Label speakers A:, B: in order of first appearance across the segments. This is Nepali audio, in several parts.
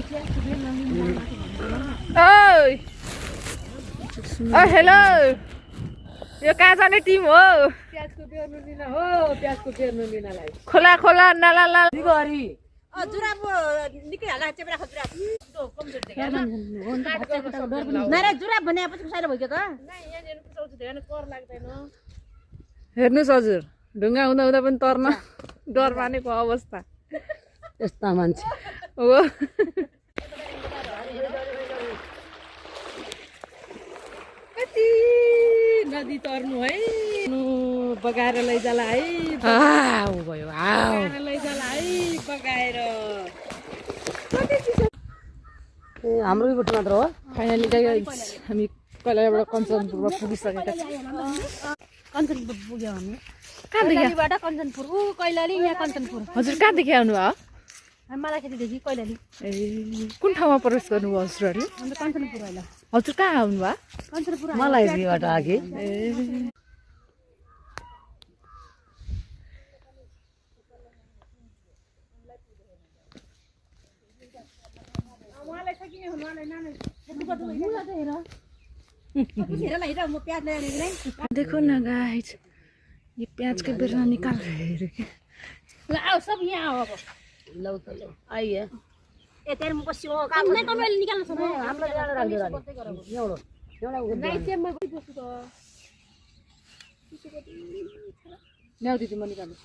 A: ओइ ओ हेलो यो कहाँ जाने टिम हो
B: प्याजको बेर्नु दिन हो प्याजको बेर्नु दिनलाई
A: खोला खोला नाला नाला
B: गरी
C: जुराब निकै हाला चेप्रा खजुरा नारे जुराब भनेपछि कसैले भयो त
A: हेर्नुस् हजुर ढुङ्गा हुँदा हुँदा पनि तर्न डर मानेको अवस्था
B: यस्ता मान्छे
A: हो
B: कति नदी तर्नु है बगाएर लैजाला है
A: हाउ भयो हाउ
B: बगाएर लैजाला है बगाएर
C: हाम्रो यबाट मात्र हो
A: फाइनली गाइस हामी कलाबाट कञ्चनपुरमा पुगिसकेका छौँ
C: कञ्चनपुर पुग्यौँ हामी
A: कहाँदेखि
C: कैलालीबाट कञ्चनपुर कैलाली यहाँ कञ्चनपुर
A: हजुर कहाँदेखि आउनुभयो
C: हामी मालाखेतीदेखि कैलाली
A: ए कुन ठाउँमा प्रवेश गर्नुभयो हजुरहरूले
C: अन्त कञ्चनपुर होइन
A: हजुर कहाँ आउनुभयो
C: कञ्चनपुर
B: मलाई दिबाट आगे
A: ए देखो न गाइस ये प्याज के बेरना निकाल रहे हैं कि
C: आओ सब यहाँ आओ अब
B: लौ त लौ आइए
C: ए तेरे मुको सिओ काम नहीं तो मैं निकाल्न सक्छु
B: हाम्रो जान राख्दै राख्दै एउटा एउटा
C: नहीं चाहिँ म बस्छु त
A: ल्याउ दिदी म निकाल्नु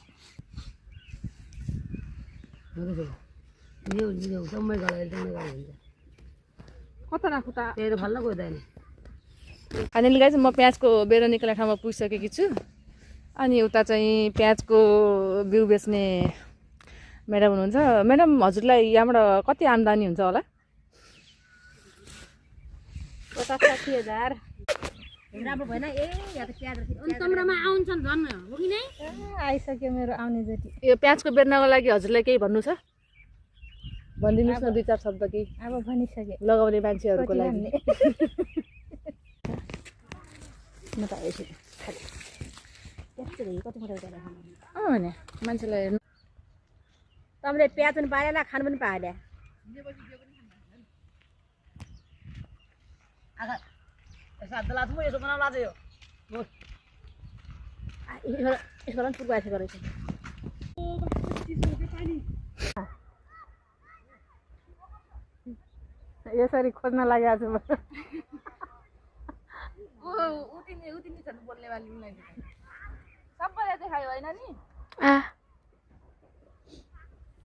B: यो यो समय गरे हुन्छ
A: कता राखु त
B: तेरो फल्न गइदैन
A: फाइनली गाइस म प्याजको बेरा निकाल्ने ठाउँमा पुगिसकेकी छु अनि उता चाहिँ प्याजको बिउ बेच्ने म्याडम हुनुहुन्छ म्याडम हजुरलाई यहाँबाट कति आम्दानी हुन्छ होला
C: 50-60,000 राम्रो भएन ए या त प्याज अनि तम्रामा आउँछन् झन् हो कि नै आइसक्यो मेरो आउने जति
A: यो प्याजको बेर्नको लागि हजुरलाई केही भन्नु छ भनिदिनुहोस् न 2-4 शब्द केही
C: अब भनिसके
A: लगाउने मान्छेहरूको लागि
C: म त यसो खाली कति मोटा गरेर
A: भने मान्छेलाई हेर्नु
C: तमले प्याज पनि पाएला खान पनि पाएला
B: आगा सादला थु यसो बनाउ लाजो यो
C: यसको पनि पुर्को आइसकेको रहेछ
A: यसरी खोज्न लागेको छु म उतिनी छन् बोल्ने वाली सबैले देखायो होइन नि